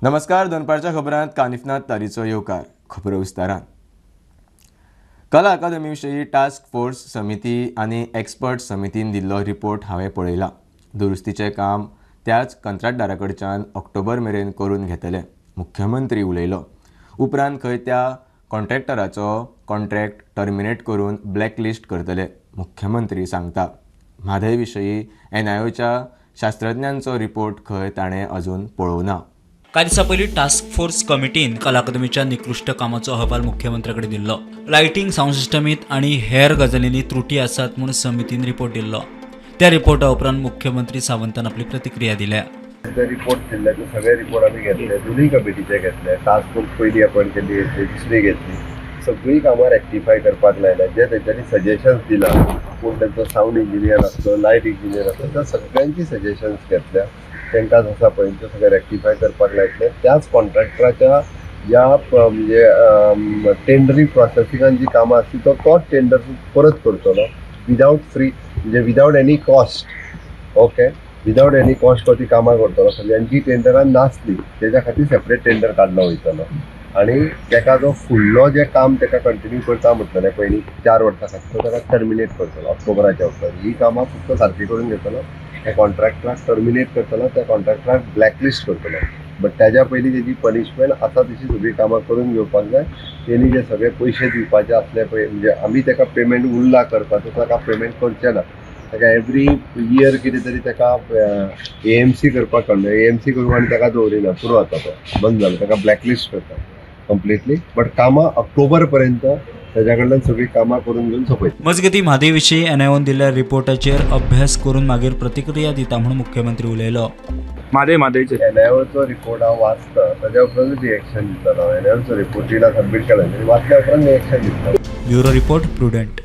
नमस्कार, दनपारच्या खबरांत कानिफनाथ तारीचो येवकार. खबरो विस्तारान. कला अकादमी विशीं टास्क फोर्स समिती आनी एक्सपर्ट समितीन दिल्लो रिपोर्ट हांवें पळयला. दुरुस्तीचें काम त्याच कंत्राटदारा कडच्यान ऑक्टोबर मेरेन करून घेतले, मुख्यमंत्री उलयलो. उपरांत खंय त्या कॉन्ट्रॅक्टराचो कॉन्ट्रॅक्ट टर्मिनेट करून ब्लॅकलिस्ट करतले, मुख्यमंत्री सांगता. म्हादय विशीं एनआयओच्या शास्त्रज्ञांचो रिपोर्ट खंय ताणें अजून पळोवना. कांय दिसां पयलीं टास्क फोर्स कमिटीन कला अकादमीच्या निकृश्ट कामाचो अहवाल मुख्यमंत्र्या कडेन दिल्लो. लायटींग, सावंड सिस्टमीत आनी हेर गजालींनी त्रुटी आसात म्हूण समितीन रिपोर्ट दिल्लो. त्या रिपोर्टा उपरांत मुख्यमंत्री सावंतान आपली प्रतिक्रिया दिल्या. ते रिपोर्ट दिल्ले, ते सगळे रिपोर्ट आमी घेतले. दोनूय कमिटीचे घेतले. टास्क फोर्स पयली अपॉयंट केल्ली, दुसरी घेतली. सगळीं कामां रेक्टिफाय करपाक लायल्या. जे तेंच्यांनी सजेशन्स दिला, कोण तेंचो सावंड इंजिनियर आसलो, लायट इंजिनियर आसलो, त्या सगळ्यांची सजेशन्स घेतल्या. तांकां आसा पळय ते सगळें रेक्टिफाय करपाक लायतले. त्याच कॉन्ट्रॅक्टराच्या ज्या म्हणजे टेंडरी प्रोसेसिंगान जी कामां आसली, तो तोच टेंडर परत करतलो विदावट फ्री, म्हणजे without any cost. Okay, without any cost तो ती कामां करतलो. सगळ्यांची टेंडरां नासली, तेज्या खातीर सेपरेट टेंडर काडलो वयतलो. आनी तेका जो फुडलो जें काम तेका कंटिन्यू करता म्हटलेलें पयलीं 4 वर्सां खातीर, तो ताका टर्मिनेट करतलो ऑक्टोबराच्या उपरांत. ही कामां फक्त सारकी करून घेतलो, त्या कॉन्ट्रॅक्टराक टर्मिनेट करतलो, त्या कॉन्ट्रॅक्टराक ब्लॅकलिस्ट करतलो. बट तेज्या पयलीं तेजी पनिशमेंट आसा तशी सगळीं कामां करून घेवपाक जाय. तेणी जे सगळे पयशे दिवपाचे आसले पळय, म्हणजे आमी तेका पेमेंट उरला करपाचो, ताका पेमेंट करचें ना. ताका एवरी इयर कितें तरी ताका एएमसी करपाक कळना. एएमसी करूं आनी ताका दवरिना, पुरो आतां, तो बंद जालो. ताका ब्लॅकलिस्ट करता कंप्लिटली. बट कामां ऑक्टोबर पर्यंत ताज्या कडल्यान सगळीं कामां करून घेवन सोंपयतले. मजगतीं, म्हादय विशीं एनआयओन दिल्ल्या रिपोर्टाचेर अभ्यास करून मागीर प्रतिक्रिया दिता म्हूण मुख्यमंत्री उलयलो. म्हादय, म्हादयचेर. एनआयओचो रिपोर्ट हांव वाचता, ताज्या उपरांत रिएक्शन दितलो हांव. एनआयओचो रिपोर्ट तिणें सबमीट केला आनी वाचल्या उपरांत रिएक्शन दितलो. Bureau report, prudent.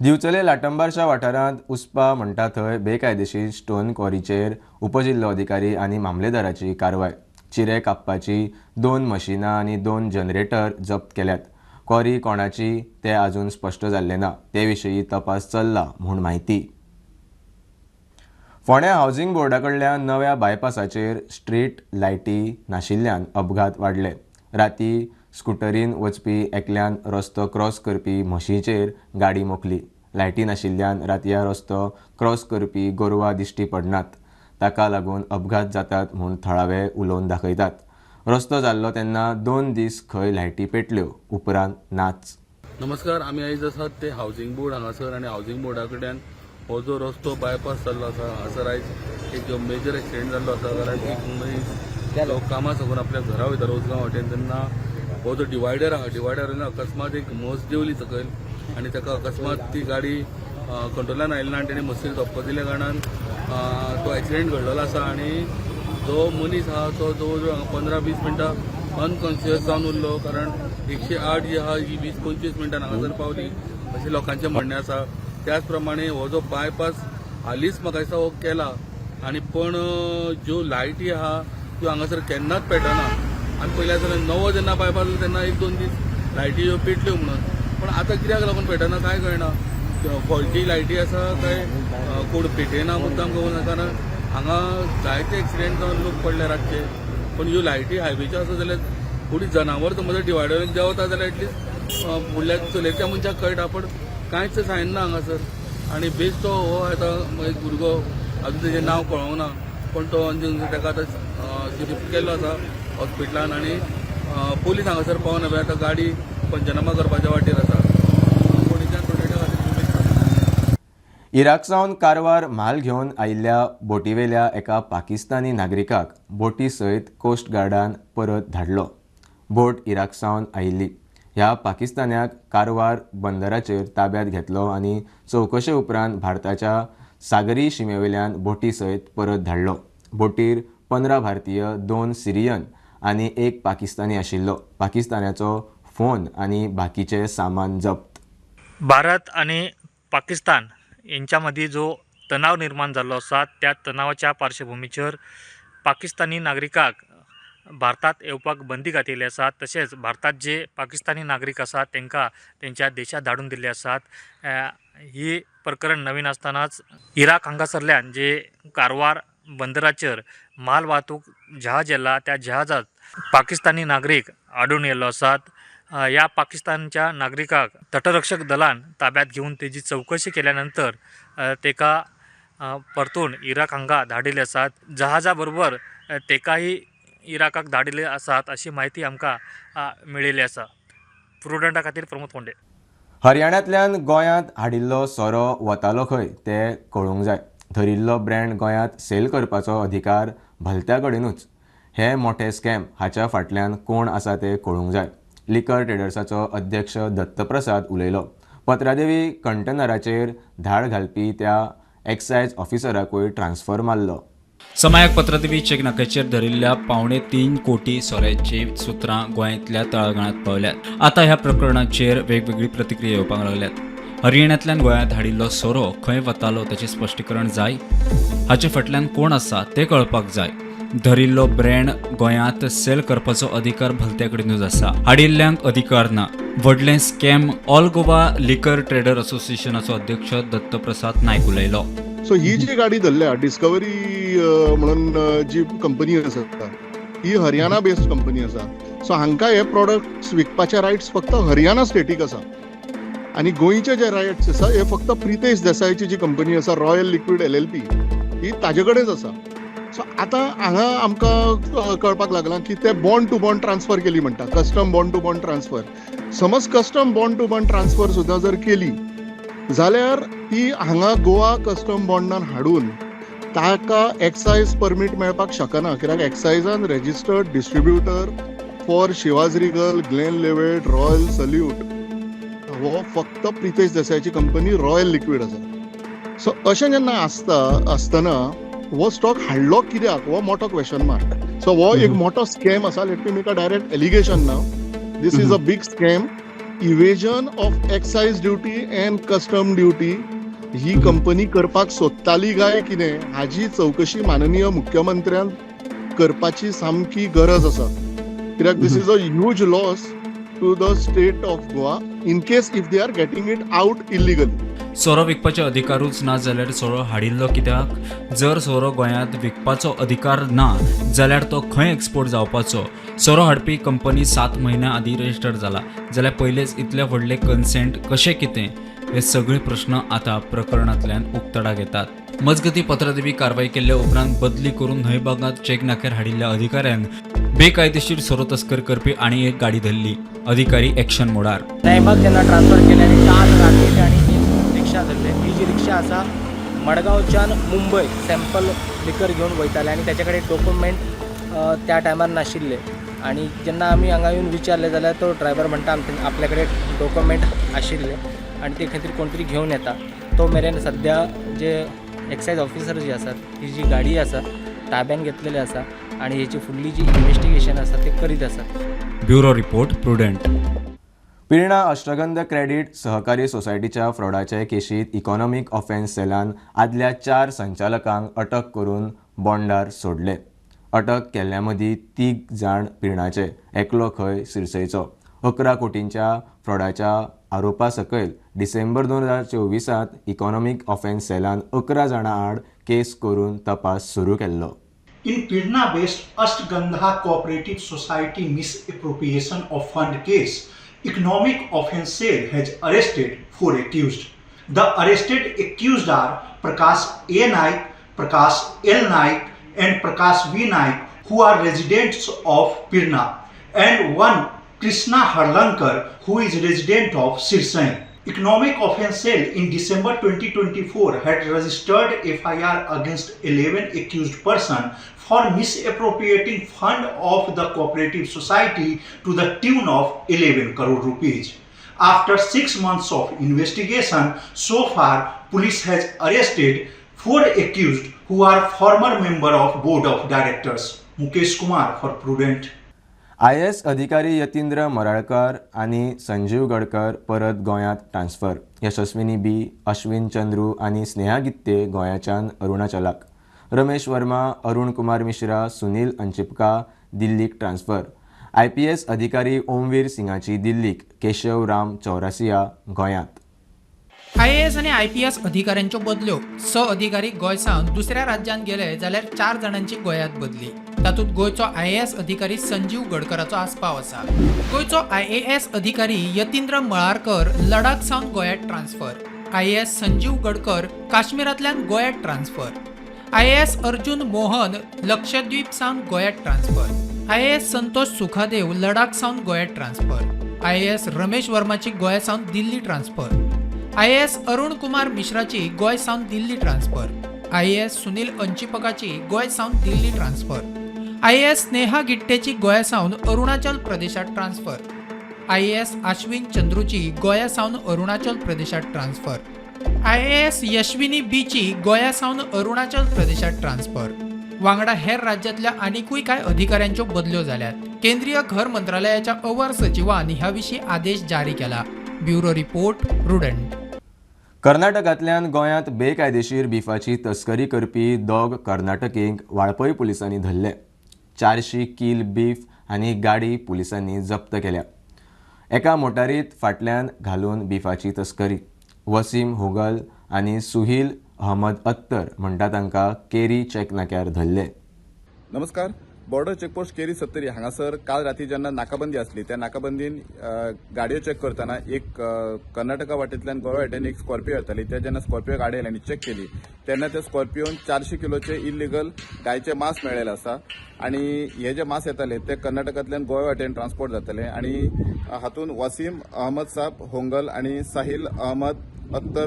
दिवचले लाटंबारच्या वाठारांत उस्पा म्हणटा थंय बेकायदेशीर स्टोन क्वॉरीचेर उपजिल्लोधिकारी आनी मामलेदाराची कारवाय. चिरे कापपाची दोन मशिनां आनी दोन जनरेटर जप्त केल्यात. क्वॉरी कोणाची ते अजून स्पश्ट जाल्लें ना. ते विशीं तपास चल्ला म्हूण म्हायती. फोंड्या हावसिंग बोर्डा कडल्यान नव्या बायपासाचेर स्ट्रीट लायटी नाशिल्ल्यान अपघात वाडले. राती स्कुटरीन वचपी एकल्यान रस्तो क्रॉस करपी म्हशीचेर गाडी मोखली. लायटी नाशिल्ल्यान रातया रस्तो क्रॉस करपी गोरवां दिश्टी पडनात. ताका लागून अपघात जातात म्हूण थळावे उलोवन दाखयतात. रस्तो जाल्लो तेन्ना 2 दीस खंय लायटी पेटल्यो, उपरांत नाच. नमस्कार, आमी आयज आसात ते हावसिंग बोर्ड हांगासर आनी हावसिंग बोर्डा कडल्यान हो जो रस्तो बायपास जाल्लो आसा, हांगासर आयज एक मेजर एक्सिडेंट जाल्लो आसा. कारण एक मनीस जो कामा साकून आपल्या घरा वयता रोजगांव वाटेन, तेन्ना हो जो डिवायडर आहा, डिवायडरान अकस्मात एक म्हस देंवली सकयल आनी ताका अकस्मात ती गाडी कंट्रोलान आयली ना आनी तेणी म्हशीक धपको दिल्या कारणान तो एक्सिडेंट घडलेलो आसा. आनी जो मनीस आहा तो जवळ जवळ हांगा 15-20 मिनटां अनकॉन्शियस जावन उरलो, कारण 108 जी आहा ही 20-25 मिनटां हांगासर पावली अशें लोकांचें म्हणणें आसा. त्याच प्रमाणे हो जो बायपास हालींच म्हाका दिसता हो केला आनी पण ज्यो लायटी आहा त्यो हांगासर केन्नाच पेटना. आनी पयलीं जाल्यार नवो जेन्ना बायपास जालो तेन्ना एक दोन दीस लायटी ह्यो पेटल्यो म्हणून, पण आतां कित्याक लागून पेटना कांय कळना. फॉल्टी लायटी आसा काय कोण पेटयना मुद्दाम खबर ना, कारण हांगा जायते एक्सिडेंट जावन लोक पडले रातचे. पण ह्यो लायटी हायवेच्यो आसा जाल्यार थोडी जनावर समज डिवायडरान देंवता जाल्यार एटलिस्ट फुडल्या चलयत्या मनशाक कळटा, पण कांयच सायन ना हांगासर. आनी बेश्टो हो आतां एक भुरगो, अजून तेजें नांव कळोंक ना, पण तो ताका आतां शिफ्ट केल्लो आसा हॉस्पिटलान आनी पोलीस हांगासर पावना. आतां गाडी पंचनामा करपाच्या वाटेर आसा. फोंडेच्यान प्रुडंटा खातीर उमेश सावंत. इराक सावन कारवार म्हाल घेवन आयिल्ल्या बोटीवेल्या एका पाकिस्तानी नागरिकाक बोटी सयत कोस्ट गार्डान परत धाडलो. बोट इराक सावन आयिल्ली. ह्या पाकिस्तान्याक कारवार बंदराचेर ताब्यात घेतलो आनी चवकशे उपरांत भारताच्या सागरी शिमेवेल्यान बोटी सयत परत धाडलो. बोटीर 15 भारतीय, दोन सिरियन आनी एक पाकिस्तानी आशिल्लो. पाकिस्तानाचो फोन आनी बाकीचें सामान जप्त. भारत आणि पाकिस्तान यांच्यामध्ये जो तणाव निर्माण जाल्लो आसा, त्या तणावाच्या पार्श्वभूमीचेर पाकिस्तानी नागरिकाक भारतात येवपाक बंदी घातिल्ली आसा. तशेंच भारतात जे पाकिस्तानी नागरीक आसात तांकां तेंच्या देशात धाडून दिल्ले आसात. ही प्रकरण नवीन आसतनाच इराक हांगासरल्यान जे कारवार बंदराचेर माल वाहतूक जहाज येला त्या जहाजात पाकिस्तानी नागरीक आडून येल्लो आसात. ह्या पाकिस्तानच्या नागरिकाक तटरक्षक दलान ताब्यात घेवन तेजी चवकशी केल्या नंतर तेका परतून इराक हांगा धाडिल्ले आसात. जहाजा बरोबर तेकाही इराकाक धाडिल्ले आसात अशी म्हायती आमकां मेळिल्ली आसा. प्रुडंटा खातीर प्रमोद कोंडे. हरियाणांतल्यान गोंयांत हाडिल्लो सोरो वतालो खंय तें कळूंक जाय. धरिल्लो ब्रँड गोंयांत सेल करपाचो अधिकार भलत्या कडेनूच. हे मोठे स्कॅम हाच्या फाटल्यान कोण आसा तें कळूंक जाय. लिकर ट्रेडर्साचो अध्यक्ष दत्तप्रसाद उलयलो. पत्रादेवी कंटेनराचेर धाड घालपी त्या एक्सायज ऑफिसराकूय ट्रान्स्फर मारलो. समायाक पत्रादेवी चेक नाक्याचेर धरिल्ल्या 2.75 कोटी सोऱ्याची सुत्रां गोंयांतल्या तळागाळांत पावल्यात. आतां ह्या प्रकरणाचेर वेगवेगळी प्रतिक्रिया येवपाक लागल्यात. हरियाणांतल्यान गोंयांत हाडिल्लो सोरो खंय वतालो ताचें स्पश्टीकरण जाय. हाचे फाटल्यान कोण आसा तें कळपाक जाय. धरिल्लो ब्रँड गोंयांत सेल करपाचो अधिकार भलत्या कडेनूच आसा, हाडिल्ल्यांक अधिकार ना. व्हडलें scam. All Goa liquor trader असोसिएशनाचो अध्यक्ष दत्तप्रसाद नायक उलयलो. सो ही जी गाडी धरल्या डिस्कवरी म्हणून जी कंपनी आसा ही हरियाणा बेस्ड कंपनी आसा. सो हांकां हे प्रोडक्ट्स विकपाचे रायट्स फक्त हरियाणा स्टेटीक आसा आनी गोंयचे जे रायट्स आसा हे फक्त प्रितेश देसायची जी कंपनी आसा रॉयल लिक्वीड LLP ही ताजे कडेच आसा. सो आतां हांगा आमकां कळपाक लागलां की ते बॉन्ड टू बॉन्ड ट्रान्सफर केली म्हणटा, custom bond to bond transfer. समज custom bond to bond transfer सुद्दां जर केली जाल्यार ती हांगा गोवा कस्टम बॉन्डान हाडून ताका एक्सायज परमीट मेळपाक शकना, कित्याक एक्सायजान registered distributor for Chivas Regal, Glenlivet, Royal Salute हो फक्त प्रितेश देसायची कंपनी रॉयल लिक्वीड आसा. सो अशें जेन्ना आसता आसतना हो स्टॉक हाडलो कित्याक हो मोठो क्वेश्चन मार्क. सो हो एक मोठो स्कॅम आसा. Let me make a direct allegation now. This is a big scam. Evasion of excise duty and custom duty he company करपाक सोदताली काय कितें हाजी चवकशी माननीय मुख्यमंत्र्यान करपाची सामकी गरज आसा, कित्याक this is a huge loss to the state of Goa in case if they are getting it out illegally. सोरो विकपाचे अधिकारूच ना जाल्यार सोरो हाडिल्लो कित्याक? जर सोरो गोंयांत विकपाचो अधिकार ना जाल्यार तो खंय एक्सपोर्ट जावपाचो? सोरो हाडपी कंपनी 7 म्हयन्या आदीं रजिस्टर जाला जाल्यार पयलेच इतले व्हडले कन्सेंट कशें कितें? हे सगळे प्रश्न आतां प्रकरणांतल्यान उक्तडाक येतात. मजगती पत्रादेवी कारवाई केल्ल्या उपरांत बदली करून न्हंयबागांत चेक नाक्यार हाडिल्ल्या अधिकाऱ्यान बेकायदेशीर सोरो तस्कर करपी आनी एक गाडी धरली. अधिकारी एक्शन मोडार. न्हंयबाग जेन्ना ट्रान्सफर केले आनी काल राती आनी एक रिक्षा धरले. ही जी रिक्षा आसा मडगांवच्यान मुंबय सॅम्पल लिकर घेवन वयताले आनी तेचे कडेन डॉक्युमेंट त्या टायमार नाशिल्ले आनी जेन्ना आमी हांगा येवन विचारलें जाल्यार तो ड्रायव्हर म्हणटा आपल्या कडेन डॉक्युमेंट आशिल्ले आनी ते खंय तरी कोण तरी घेवन येता. तो मेरेन सद्या जे एक्सायज ऑफिसर जे आसात ही जी गाडी आसा ताब्यान घेतलेली आसा आनी हेची फुडली जी इन्वेस्टिगेशन आसा ते करीत आसात. Bureau report, Prudent. Pirna Ashtagandha credit सहकारी सोसायटीच्या फ्रॉडाचे केशींत इकॉनॉमीक ऑफेन्स सेलान आदल्या 4 संचालकांक अटक करून बॉन्डार सोडले. अटक केल्ल्या मदीं 3 जाण पिर्णाचे, एकलो खंय सिरसयचो. 11 कोटींच्या फ्रॉडाच्या आरोपा सकयल डिसेंबर 2024 इकॉनॉमीक ऑफेन्स सेलान 11 जाणां आड केस करून तपास सुरू केल्लो. In Pirna-based Ashtagandha Cooperative Society misappropriation of fund case, Economic Offence Cell has arrested 4 accused. The arrested accused are Prakash A. Naik, Prakash L. Naik and Prakash V. Naik, who are residents of Pirna, and one Krishna Harlankar, who is resident of Sirsain. Economic Offence Cell in December 2024 had registered FIR against 11 accused person for misappropriating fund of the cooperative society to the tune of 11 crore rupees. After 6 months of investigation, so far police has arrested 4 accused who are former member of board of directors. Mukesh Kumar for Prudent. IAS अधिकारी यतींद्र मराळकर आनी संजीव गडकर परत गोंयांत transfer. यशस्विनी बी, अश्विन चंद्रू आनी स्नेहा गित्ते गोंयाच्यान अरुणाचलाक. रमेश वर्मा, अरुण कुमार मिश्रा, सुनील अंचिपका दिल्लीक transfer. IPS अधिकारी ओमवीर सिंगाची दिल्लीक, केशव राम चौरासिया गोंयांत. IAS आनी आयपीएस अधिकाऱ्यांच्यो बदल्यो. 6 अधिकारी गोंय सावन दुसऱ्या राज्यांत गेले जाल्यार 4 जाणांची गोंयांत बदली. तातूंत गोंयचो आयएएस अधिकारी संजीव गडकराचो आस्पाव आसा. गोंयचो आयएएस अधिकारी यतींद्र मळारकर लडाख सावन गोंयांत ट्रान्सफर. आयएएस संजीव गडकर काश्मीरांतल्यान गोंयांत ट्रान्सफर. आयएएस अर्जुन मोहन लक्षद्वीप सावन गोंयांत ट्रान्सफर. आयएएस संतोष सुखादेव लडाख सावन गोंयांत ट्रान्सफर. आयएएस रमेश वर्माची गोंया सावन दिल्ली ट्रान्सफर. आयएएस अरुण कुमार मिश्राची गोंय सावन दिल्ली ट्रान्सफर. आयएएस सुनील अंचिपकाची गोंय सावन दिल्ली ट्रान्सफर. आयएएस स्नेहा गिट्टेची गोंया सावन अरुणाचल प्रदेशात ट्रान्सफर. आयएएस आश्विन चंद्रूची गोंया सावन अरुणाचल प्रदेशात ट्रान्सफर. आयएएस यशविनी बीची गोंया सावन अरुणाचल प्रदेशात ट्रान्सफर. वांगडा हेर राज्यांतल्या आनिकूय कांय अधिकाऱ्यांच्यो बदल्यो जाल्यात. केंद्रीय घर मंत्रालयाच्या अवर सचिवान ह्या विशीं आदेश जारी केला. Bureau report, Prudent. कर्नाटकांतल्यान गोंयांत बेकायदेशीर बिफाची तस्करी करपी 2 कर्नाटकींक वाळपय पुलिसांनी धरले. 400 कील बीफ आनी गाडी पुलिसांनी जप्त केल्या. एका मोटारीत फाटल्यान घालून बिफाची तस्करी. वसीम होगल आनी सुहील अहमद अत्तर म्हणटा तांकां केरी चेक नाक्यार धरले. नमस्कार. बॉर्डर चेकपोस्ट केरी सत्तरी हांगासर काल राती जेन्ना नाकाबंदी आसली त्या नाकाबंदीन गाडयो चेक करतना एक कर्नाटका वाटेंतल्यान गोवा वाटेन एक स्कॉर्पियो येताली. त्या जेन्ना स्कॉर्पियो गाडी आयली आनी चेक केली तेन्ना त्या स्कॉर्पियोन 400 किलोचे इलिगल गायचे मांस मेळ्ळेले आसा आनी हे जे मांस येताले ते कर्नाटकांतल्यान गोवा वाटेन ट्रान्सपोर्ट जाताले आनी हातूंत वसीम अहमद साब होंगल आनी Sahil Ahmed Akhtar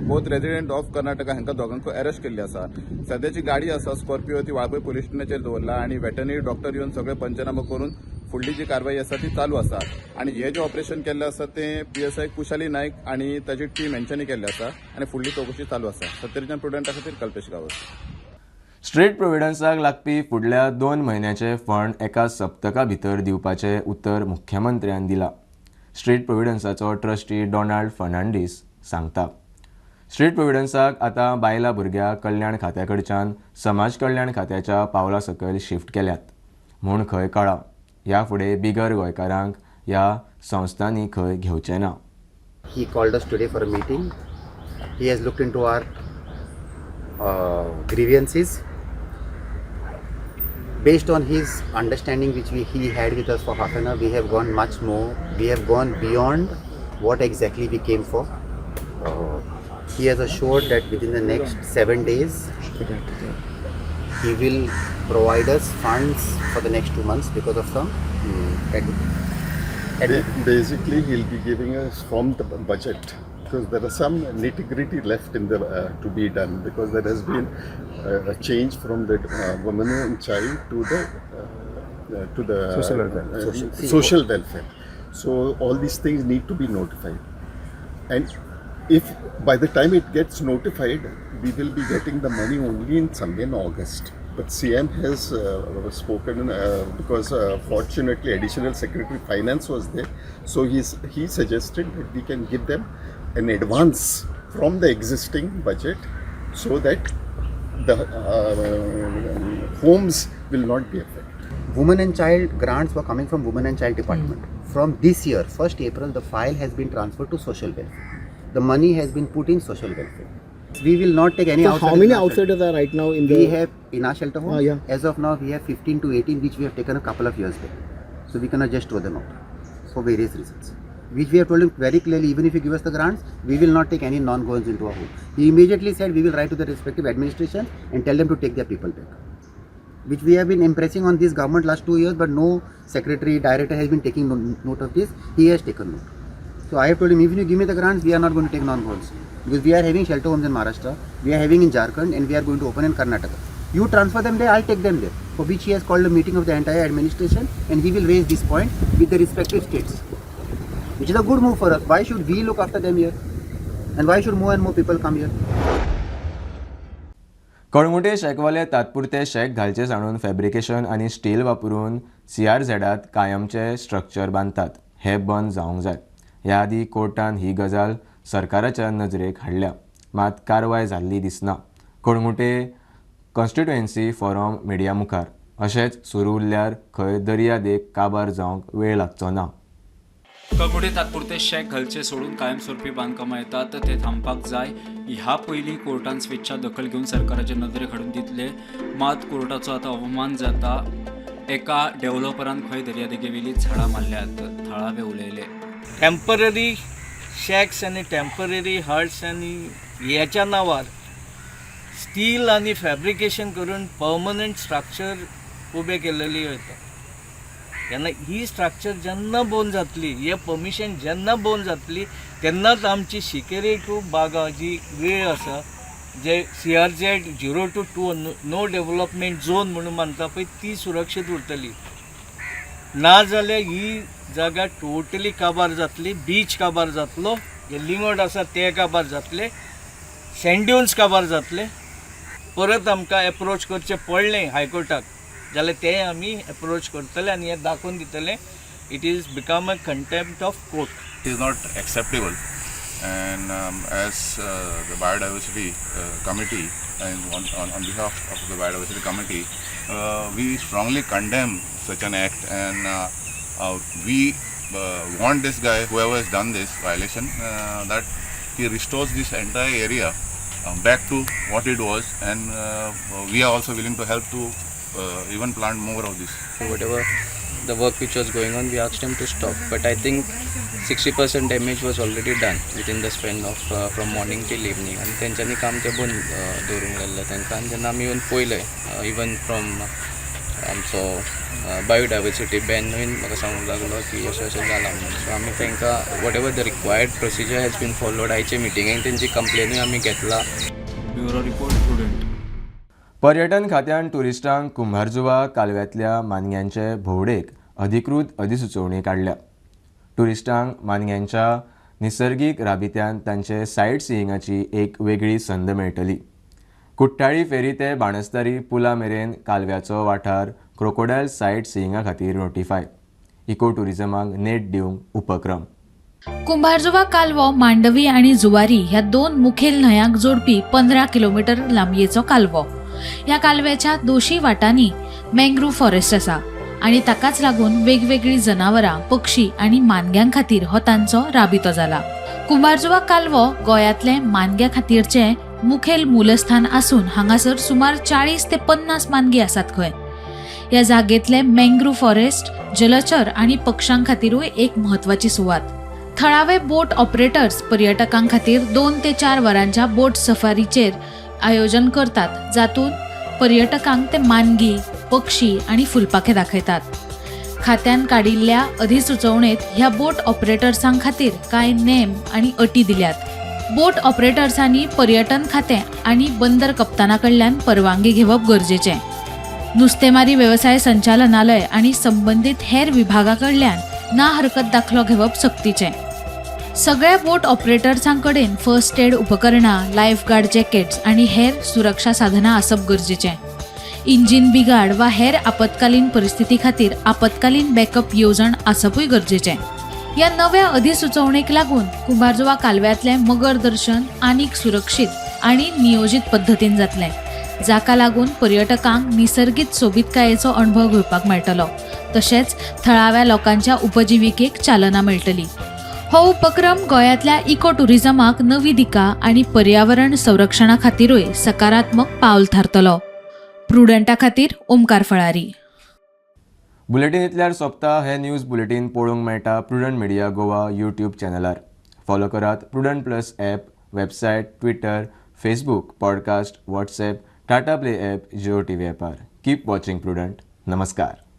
both resident of Karnataka हांकां दोगांकूय अरेस्ट केल्ली आसा. सद्याची गाडी आसा स्कॉर्पियो ती वाळपय पुलीस स्टेशनाचेर दवरला आनी वेटरनरी डॉक्टर येवन सगळे पंचनामो करून फुडली जी कारवाई आसा ती चालू आसा. आनी हे जे ऑपरेशन केल्लें आसा तें पीएसआय कुशाली नायक आनी ताची टीम हेंच्यांनी केल्लें आसा आनी फुडली चवकशी चालू आसा. सत्तरीच्यान प्रुडंटा खातीर कल्पेश गांवस. स्ट्रीट प्रोविडन्साक लागपी फुडल्या 2 म्हयन्याचे फंड एका सप्तका भितर दिवपाचें उतर मुख्यमंत्र्यान दिलां. स्ट्रीट प्रोविडन्साचो ट्रस्टी डोनाल्ड फर्नांडीस सांगता, स्ट्रीट प्रोविडन्साक आतां बायलां भुरग्यां कल्याण खात्या कडच्यान समाज कल्याण खात्याच्या पावला सकयल शिफ्ट केल्यात म्हूण खंय कळा. ह्या फुडें बिगर गोंयकारांक ह्या संस्थांनी खंय घेवचें ना. He called us today for a meeting. He has looked into our grievances. Based on his understanding which he had with us for half an hour, we have gone much more. We have gone beyond what exactly we came for. He has assured that within the next 7 days, he will provide us funds for the next 2 months because of some Basically, he'll be giving us from the budget because there are some nitty-gritty left in the to be done because there has been a change from the woman and child to the social welfare. Social welfare. So all these things need to be notified, and if by the time it gets notified, we will be getting the money only in somewhere in August. But CM has spoken because fortunately Additional Secretary Finance was there, so he suggested that we can give them an advance from the existing budget so that the homes will not be affected. Women and child grants were coming from Women and Child Department. From this year, 1st April, the file has been transferred to social welfare. The money has been put in social welfare. We will not take any. So how many outsiders are right now in the? We have in our shelter home. Yeah. As of now, we have 15 to 18, which we have taken a couple of years back. So we cannot just throw them out for various reasons. Which we have told him very clearly, even if you give us the grants, we will not take any non-Goans into our home. He immediately said we will write to the respective administration and tell them to take their people back. Which we have been impressing on this government last 2 years, but no secretary, director has been taking note of this. He has taken note. So I have told him, even if you give me the grants, we are not going to take non-Goans. Because we are having shelter homes in Maharashtra, we are having in Jharkhand, and we are going to open in Karnataka. You transfer them there, I'll take them there. For which he has called a meeting of the entire administration, and he will raise this point with the respective states. Which is a good move for us. Why should we look after them here? And why should more and more people come here? Calangute शॅकवाले तात्पुरते shack घालचे सांडून fabrication आनी steel वापरून सीआरझेडात कायमचे structure बांदतात. हे बंद जावंक जाय. ह्या आदीं कोर्टान ही गजाल सरकाराच्या नजरेक हाडल्या, मात कारवाय जाल्ली दिसना. कळंगूटे कॉन्स्टिट्युएन्सी फोरम मिडिया मुखार अशेंच सुरू उरल्यार खंय दर्या देग काबार जावंक वेळ लागचो ना. कळंगूटे तात्पुरते शॅक घालचे सोडून कायमस्वरूपी बांदकामां येतात ते थांबपाक जाय. ह्या पयलीं कोर्टान स्वेच्छा दखल घेवन सरकाराचे नदरेक हाडून दितले. मात कोर्टाचो आतां अवमान जाता. एका डेव्हलपरान खंय दर्यादेगेवेली झाडां मारल्यात, थळावे उलयले. टेम्पररी शॅक्स आनी टेम्पररी हट्स आनी ह्याच्या नांवार स्टील आनी फॅब्रिकेशन करून पर्मनंट स्ट्रक्चर उबे केलेली वयता. तेन्ना ही स्ट्रक्चर जेन्ना बंद जातली, हे परमिशन जेन्ना बंद जातली तेन्नाच आमची शिकेरी टू बागा जी वेळ आसा, जे CRZ 0 to 2 no development zone म्हणून मानता पळय, ती सुरक्षीत उरतली. ना जाल्यार ही जागा टोटली काबार जातली, बीच काबार जातलो, जे लिंगोट आसा ते काबार जातले, सँड ड्युन्स काबार जातले. परत आमकां एप्रोच करचें पडलें हायकोर्टाक जाल्यार ते आमी एप्रोच करतले आनी हें दाखोवन दितले. It is become a contempt of court. It is not acceptable, and as the biodiversity committee and on behalf of the biodiversity committee, we strongly condemn such an act, and we want this guy, whoever has done this violation, that he restores this entire area back to what it was, and we are also willing to help to even plant more of this. Whatever the work which was going on, we asked him to stop. But I think 60% damage was already done within the span of from morning till evening. आनी तेंच्यांनी काम तें बंद दवरूंक लायलें तांकां. आनी जेन्ना आमी येवन पळयलें, इवन फ्रॉम आमचो बायोडायवर्सिटी बॅनूय म्हाका सांगूंक लागलो की अशें अशें जालां म्हणून. सो आमी तांकां whatever the required procedure has been followed, आयचे मिटिंगेक तेंची कंप्लेनूय आमी घेतला. Bureau report, Prudent. पर्यटन खात्यान ट्युरिस्टांक कुंभारजुवा कालव्यांतल्या मानग्यांचे भोंवडेक अधिकृत अधिसुचोवणी काडल्या. ट्युरिस्टांक मानग्यांच्या निसर्गीक राबित्यान तांचे सायट सिईंगाची एक वेगळी संद मेळटली. कुठ्ठाळी फेरी ते बाणस्तारी पुला मेरेन कालव्याचो वाठार क्रोकोडायल सायट सिईंगा खातीर नोटिफाय. इको ट्युरिजमाक नेट दिवंक उपक्रम. कुंभारजुवा कालवो मांडवी आनी जुवारी ह्या दोन मुखेल न्हंयांक जोडपी 15 किलोमिटर लांबयेचो कालवो. ह्या कालव्याच्या दोशी वाटांनी मँग्रोव फॉरेस्ट आसा आनी ताकाच लागून वेगवेगळीं जनावरां, पक्षी आनी मानग्यां खातीर हो तांचो राबितो जाला. कुंभारजुवा कालवो गोंयांतले मानग्यां खातीरचें मुखेल मूलस्थान आसून हांगासर सुमार 40 ते 50 मानगीं आसात खंय. ह्या जागेंतले मँग्रोव फॉरेस्ट जलचर आनी पक्षां खातीरूय एक म्हत्वाची सुवात. थळावे बोट ऑपरेटर्स पर्यटकां खातीर 2 ते 4 वरांच्या बोट सफारीचेर आयोजन करतात, जातूंत पर्यटकांक ते मानगी, पक्षी आनी फुलपाखे दाखयतात. खात्यान काडिल्ल्या अधिसुचोवणेंत ह्या बोट ऑपरेटर्सां खातीर कांय नेम आनी अटी दिल्यात. बोट ऑपरेटर्सांनी पर्यटन खातें आनी बंदर कप्ताना कडल्यान परवानगी घेवप गरजेचें. नुस्तेमारी वेवसाय संचालनालय आनी संबंदीत हेर विभागा कडल्यान ना हरकत दाखलो घेवप सक्तीचें. सगळ्या बोट ऑपरेटर्सां कडेन फर्स्ट एड उपकरणां, लायफ गार्ड जॅकेट्स आनी हेर सुरक्षा साधनां आसप गरजेचें. इंजिन बिगाड वा हेर आपत्कालीन परिस्थिती खातीर आपत्कालीन बॅकअप येवजण आसपूय गरजेचें. ह्या नव्या अधिसुचोवणेक लागून कुंभारजुवा कालव्यांतलें मगर दर्शन आनीक सुरक्षीत आनी नियोजीत पद्दतीन जातलें, जाका लागून पर्यटकांक निसर्गीत सोबीतकायेचो अणभव घेवपाक मेळटलो, तशेंच थळाव्या लोकांच्या उपजिविकेक चालना मेळटली. हो उपक्रम गोंयांतल्या इको ट्युरिजमाक नवी दिका आनी पर्यावरण संरक्षणा खातीरूय सकारात्मक पावल थारतलो. प्रुडंटा खातीर ओमकार फळारी. बुलेटीन इतल्यार सोंपता. हे न्यूज बुलेटीन पळोवंक मेळटा प्रुडंट मिडिया गोवा यूट्यूब चॅनलार. फॉलो करात Prudent Plus app, website, Twitter, Facebook, podcast, WhatsApp, Tata Play app, Jio TV ॲपार. Keep watching Prudent. नमस्कार.